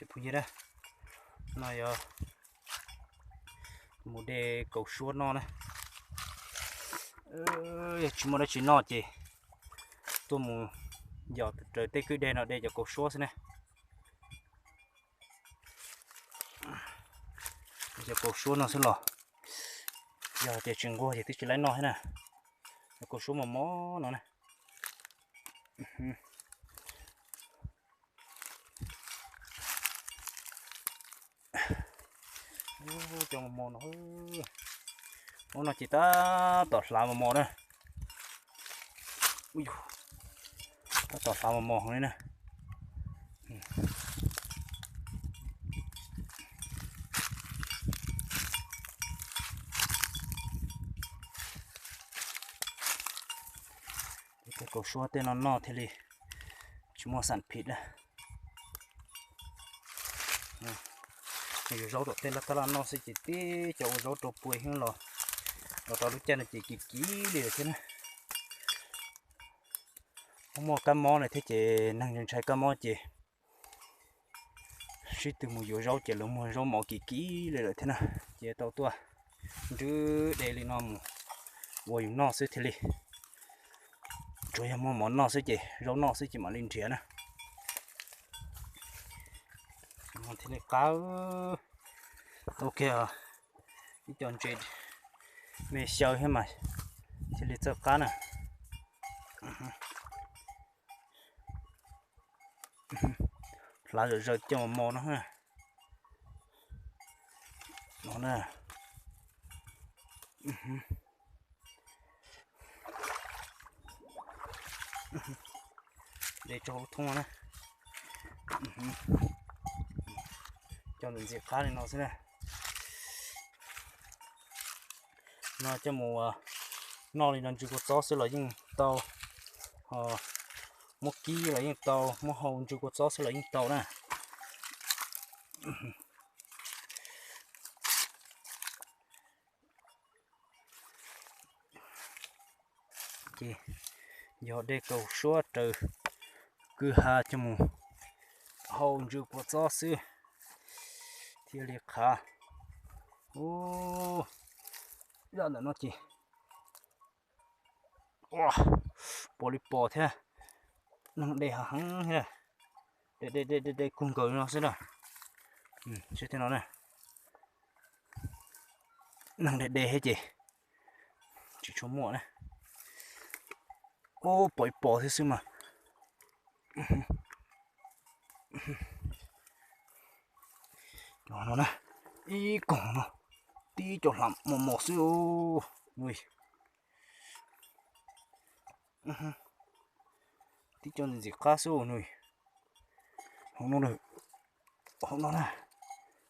Cov phooj ywg na, no yog mus de kaus suab noj na. Yog tsis muaj dab tsi noj ces tuaj mus yos raws tej kwj deg no de cov kaus suab xwb na. Cov kaus suab no xwb los, yog tias tsis nquag ces twb tsis laib noj thiab na. Cov kaus suab mos mos no na. Cov mos mos no, ub no ces tab tom hlav mos mos na. Tab tom hlav mos mos li na. Tej kaus suab tej no noj thiaj li tsis muaj xam phim na. Mus yuav zaub tom tej laj tab laj noj xwb ces tib co ua zaub rau pua xyoob los, los rau lub caij no ces kim kim li lawm thiab na. Muaj muaj kab mob na thiab ces neeg ntshai kab mob ces sib tw mus yuav zaub ces lawv muag zaub mov kim kim li lawm thiab na. Ces tau tuaj nrhiav de li no mus ua yus noj xwb thiaj li, tsuas yog muaj mov noj xwb ces zaub noj xwb ces mam li nrhiav na. Thiaj li qab, tau kiag ib co ntses me xyaw thiab mas thiaj li txawj qab na. Hlav zom zaws coj mos mos no. No na. De tso hauv thoob na. Coj ntxim qab li no xwb na. No coj mus noj li no ntsw kua txob xwb los yeej tau, ho muab kib los yeej tau, muab hau ntsw kua txob xwb los yeej tau na. Ces yog de kaus suab raws kwj ha coj mus hau ntsw kua txob xwb thiaj li qhav. Ub, zaj ntawm no ces pom li pos thiab, neeg de heev thiab, de de de de kug nkaus no xwb na. Seb tej no na, neeg de de thiab ces tsis tshua muaj na. Ub, pom ib pos thiab xwb mas. No na, ib koog no, tib co hlav mos mos xwb. Tib co ntxim qab xwb nws. Hauv no, hauv no na,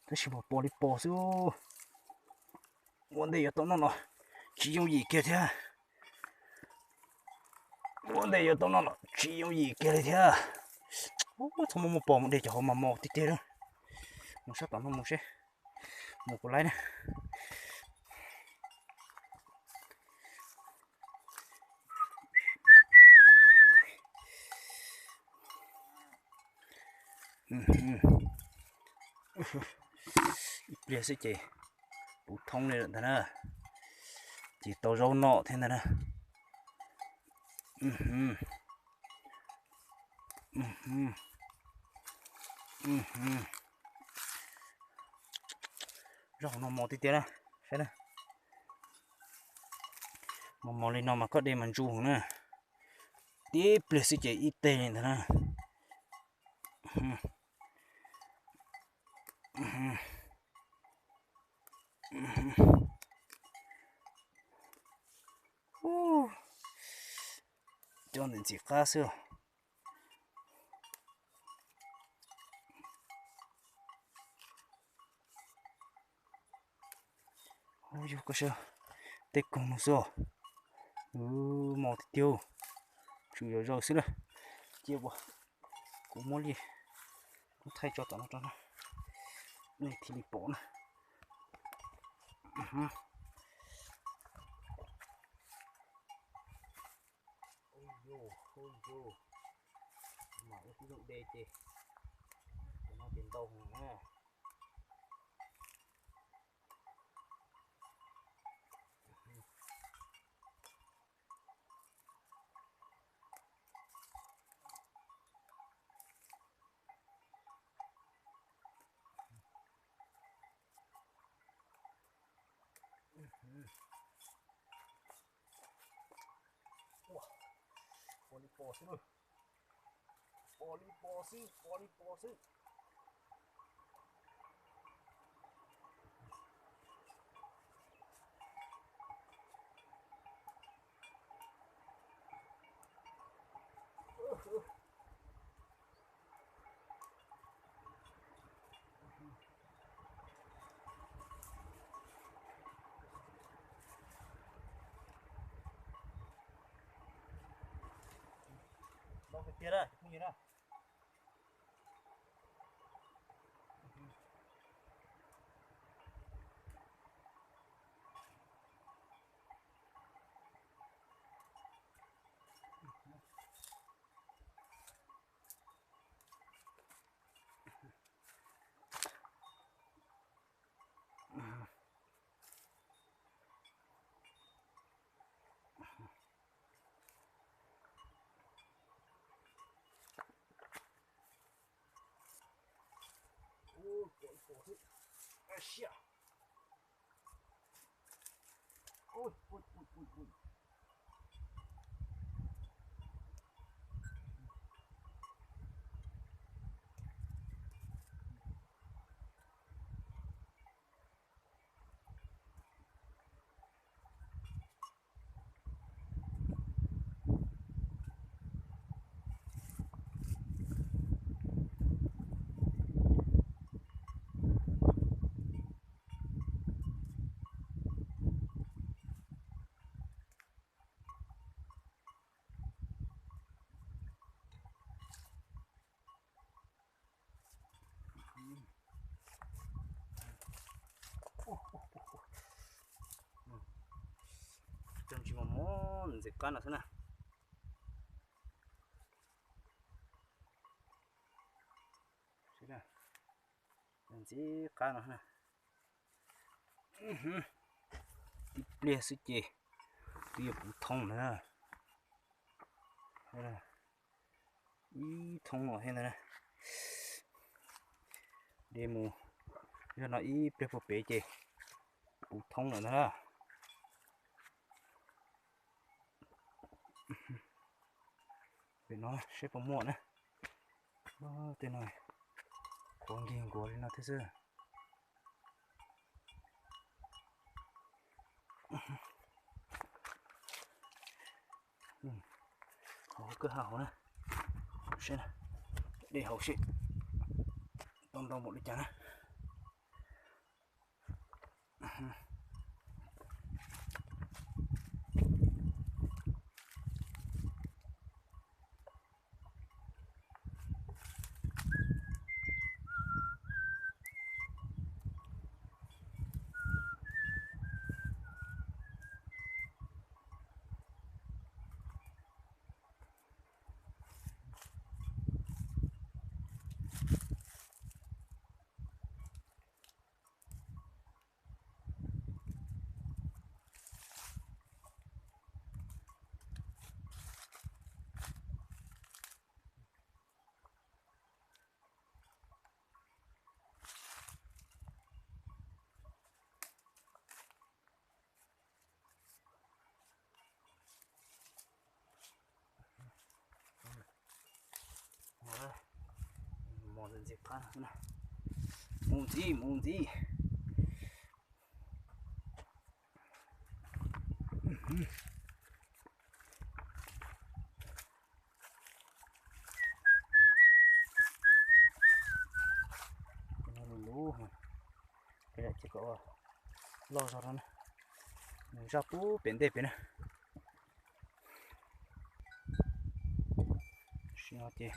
tab sis pom pos li pos xwb. Ua ntej yuav tau noj los tsis yooj yim kiag thiab. Ua ntej yuav tau noj los tsis yooj yim kiag li thiab. Txhob muaj muaj pos mus de cov hauv mas mos tiag tiag. Mus sab tom no mus seb, mus puas laib na. Ib pliag xwb ces puv thoob li lawm ntag na. Ces tau zaub noj thiab ntag na. Zaub no mos tiag tiag na, saib na. Mos mos li no mas koj de mas ntsu na. Tib pliag xwb ces ib teg li ntag na. Cov ntxim ntxim qab xwb. Ub, yog koj saib tej koog no xwb os. Mos tiag tiag, tsuas yog zaws xwb na. Cia kuv muab li, kuv thaij tso tom no rau nej thiaj li pom na. Ub, ub, ub, mam ua tib zoo de ces, no ces ntau heev. Pom li pom xwb, pom li pom xwb. Los tiag tiag na, phooj ywg na. Cov ntsis mos mos ntxim qab no xwb na. Ntxim qab no na. Tib pliag xwb ces twb yuav puv thoob na. Ib thoob los thiab ntag na. De mus zog no ib pliag puag pem ces puv thoob lawm ntag na. Pem no saib puas muaj na. Tej no qhuav nkig nkuav li no thiab xwb. Hauv kawg ha hauv na. Saib na, de hauv seb tau ntau npaum li cas na. Mos ntxim qab, mus ntxiv mus ntxiv. Lub lub, ces kom loj zog no na, mus zaj pub pem ntej pem na. Sim no ces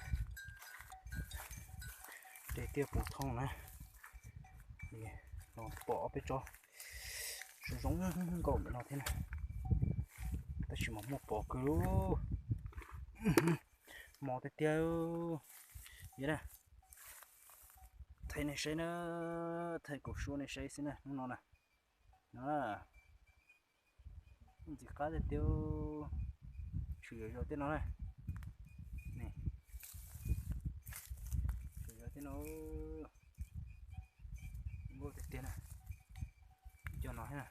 de tiaj puv thoob na, pom ob peb tsob zoo zoo nkauj ntawm no thiab na, tab sis mas muaj pom kawg li. Mos tiag tiag. Yog na, thaij nej saib na, thaij kaum suab nej saib xwb na hnub no na. No, ntxim qab tiag tiag. Tshwm zom zaws tej no na. Tshwm zom zaws tej no. Nkauj tiag tiag na. Cov no thiab na,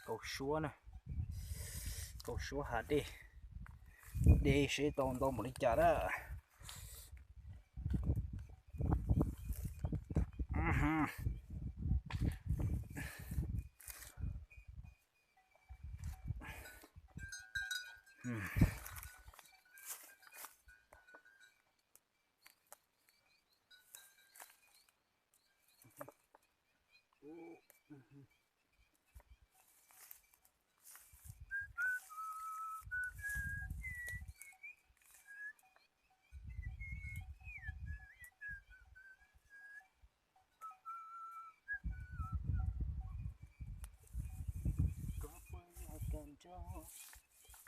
kaum suab na. Kaus suab hav dej, dej seb tau ntau npaum li cas na. Koj puas yog kab nroj,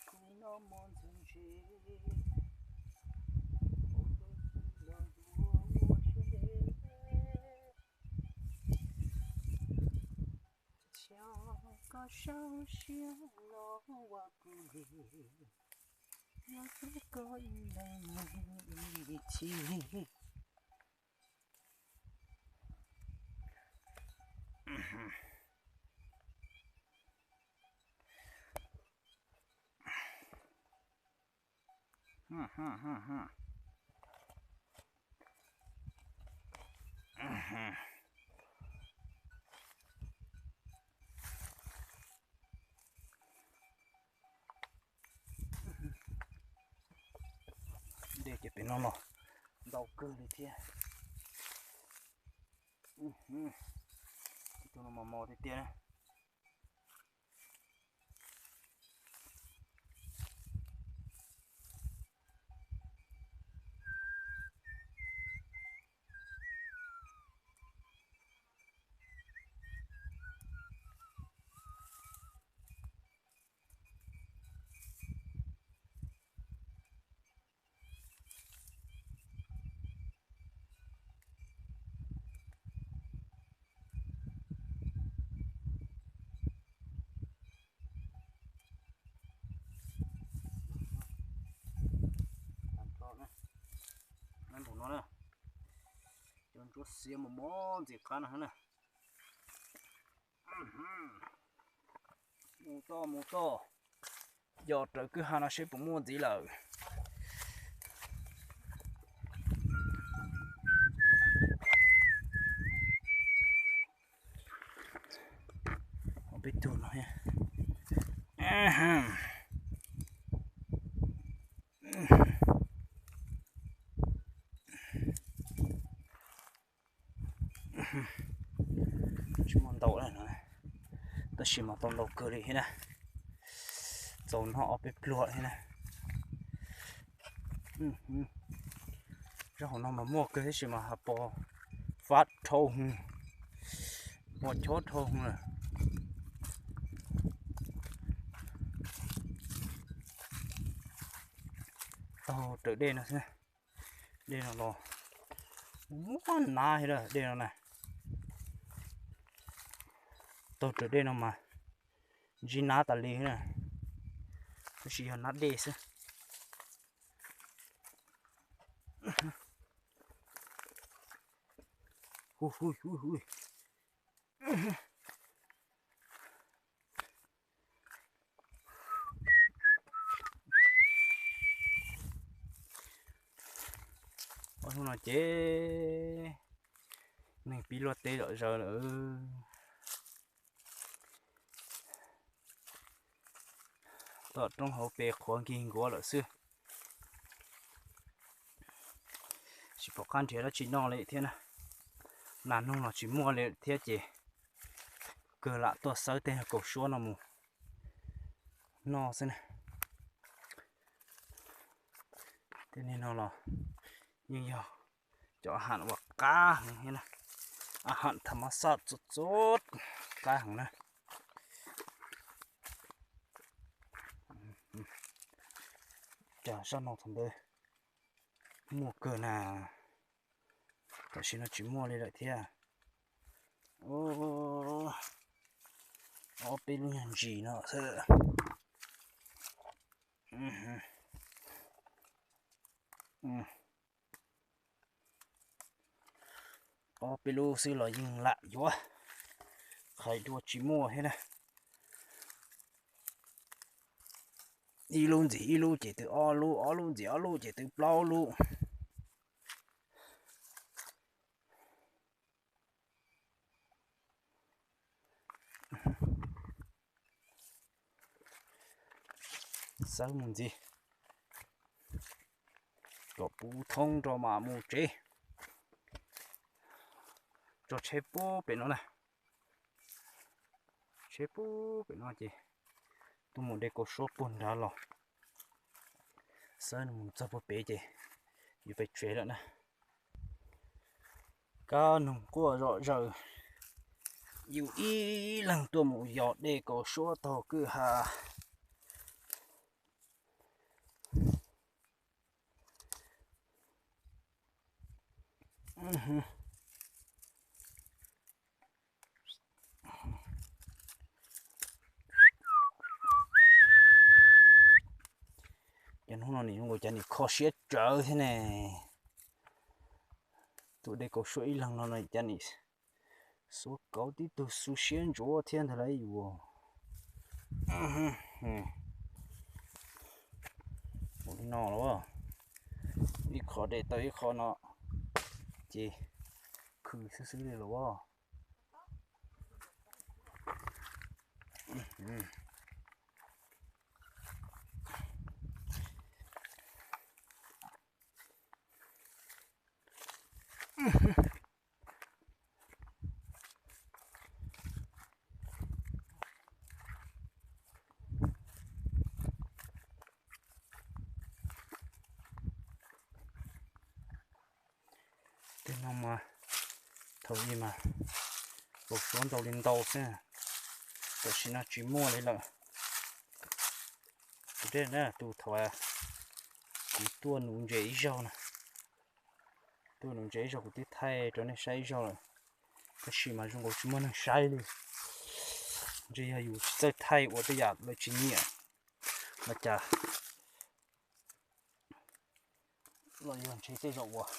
kuv noj mov ntxuag ntses, ua tus twg los yuav ua tsev. Xyov koj sau siab los ua kuv li, los hlub koj ib leeg ib txhis. Dej ces pem no los ntau kawg li thiab. Tus no mos mos tiag tiag na. Nab npaum no na, cov ntsuab xiav mos mos ntxim qab no na. Mus toj mus toj, yos raws kwj ha no seb puas muaj ntxiv lawm. Peb tug no, tsis muaj ntau no, tab sis mas tau ntau kawg li thiab na. Txaus noj ob peb pluag thiab na. Zaub hauv no mas muaj kawg tab sis mas ha pos fab dhau hwv, pos chob dhau hwv lawm. Taug raws dej no xwb, dej no los muaj nab thiab dej no na. Taug raws dej no mas ntsib nab tas li na, tab sis yog nab dej xwb. Ob hnub no ces neeg pib luaj teb zom zaws lawm. Tom roob hauv pes qhuav nkig nkuav lawm xwb. Tsis pom qab nrhiav dab tsi noj li thiab na. Nas noog los tsis muaj li thiab ces kawg lam tuaj xawb tej kaus suab no mus noj xwb na. Tej no los yeej yog cov a ham uas qab heev thiab na, a ham tham mas xaj txuj txuj qab heev na. Cas sab no thaum ntawd muaj kawg na, tam sim no tsis muaj li lawm thiab. Ob peb lub nyuag ntsis no xwb. Ob peb lub xwb los yeej lam yuav, qhais dua tsis muaj thiab na. ib lub ntxiv ib lub ces twb ob lub, ob lub ntxiv ob lub ces twb plaub lub. Xawb mus ntxiv kom puv thoob rau mam mus tsev. Tso tsheb puag pem no na, tsheb puag pem no ces tuaj mus de kaus suab puag nrad los. Xawb mus txog puag pem ces yus pem tsev lawm na. Kab noog quaj zom zaws, yus ib leeg tuaj mus yos de kaus suab taug kwj ha. Cov hnub no nim zoo nkaus cov nim kho siab tsawv thiab ne. Tus de kaus suab ib leeg no no cov nim xuab kauv tib tug xu siab ntsuav thiab ntag lauj yus. Ua li no los, ib qho de tau ib qho no ces khwv xwb xwb li los. Tej no mas thaum ub mas kaus suab ntau li ntau xwb, tam sim no tsis muaj li lawm. Kuv dej na tus thaum kuv tuaj nuv ntses ib zaug na, tuaj nuv ntses ib zaug kuv twb thaij rau nej saib ib zaug lawm, tab sis mas zoo nkaus tsis muaj neeg saib li. Ntshe yog yus tsis txawj thaij ua tej yam lawv tsis nyiam los cas, los yog ntshe tej zaum uas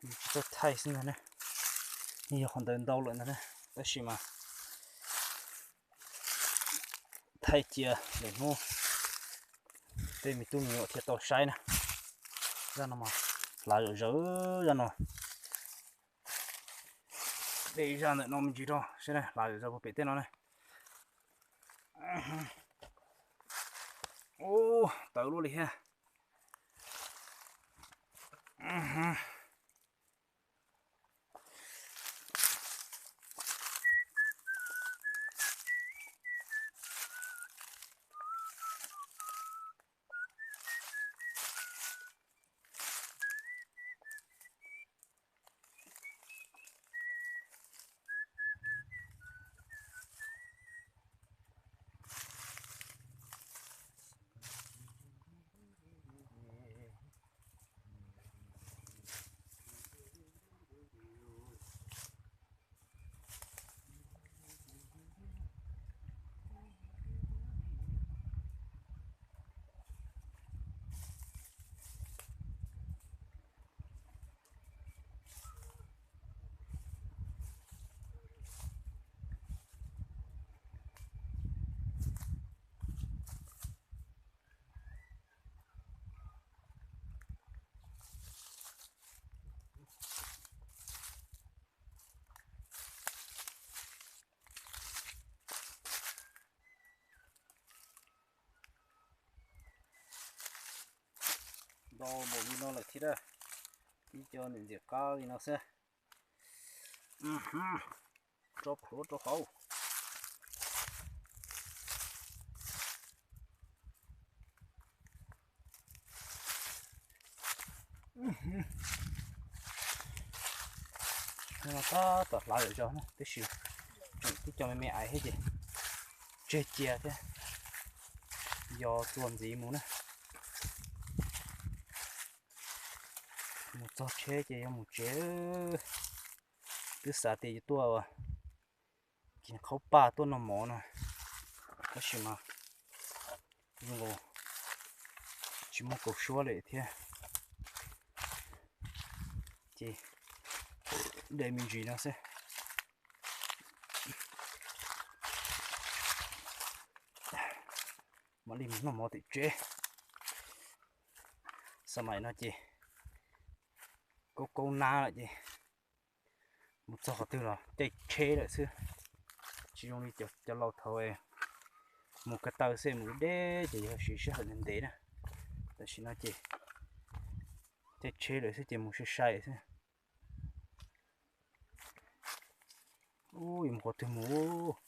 yus tsis txawj thaij xwb ntag na. Yog qhov ntawd ntau lawm ntag na, tab sis mas thaij cia lwm hnub tej me tub me nyuam thiaj tau saib na. Zaj no mas hlav zom zaws, zaj no. De zaj ntawm no me ntsis rau saib na, hlav zom zaws puag pem tej no na. Ub, tawv luaj li thiab. Ntau npaum li no lawm thiab, ib co ntxim ntxiam qab li no xwb. Tso plhuav rau hauv. Tab tom hlav zom zaws na, tab sis tseem tib co me me aiv thiab ces tseg cia thiab, yos txuas ntxiv mus na. Mus txog tsheb ces yuav mus tsev. Twb xav tias yuav tuaj ua kis qhaub paj tuaj noj mov no, tab sis mas zoo nkaus tsis muaj kaus suab lawm thiab, ces de me ntsis no xwb. Mam li mus noj mov tim tsev. Xab maim no ces kaub kaub nab lawm ces mus txog qhov twg los caij tsheb lawm xwb. Tsis zoo li cov laus thaum mus ko taw xwb mus deb deb ces yog siv sij hawm ntev ntev na. Tam sim no ces caij tsheb lawm xwb ces mus sai sai xwb. Ub, yuav mus qhov twg mus?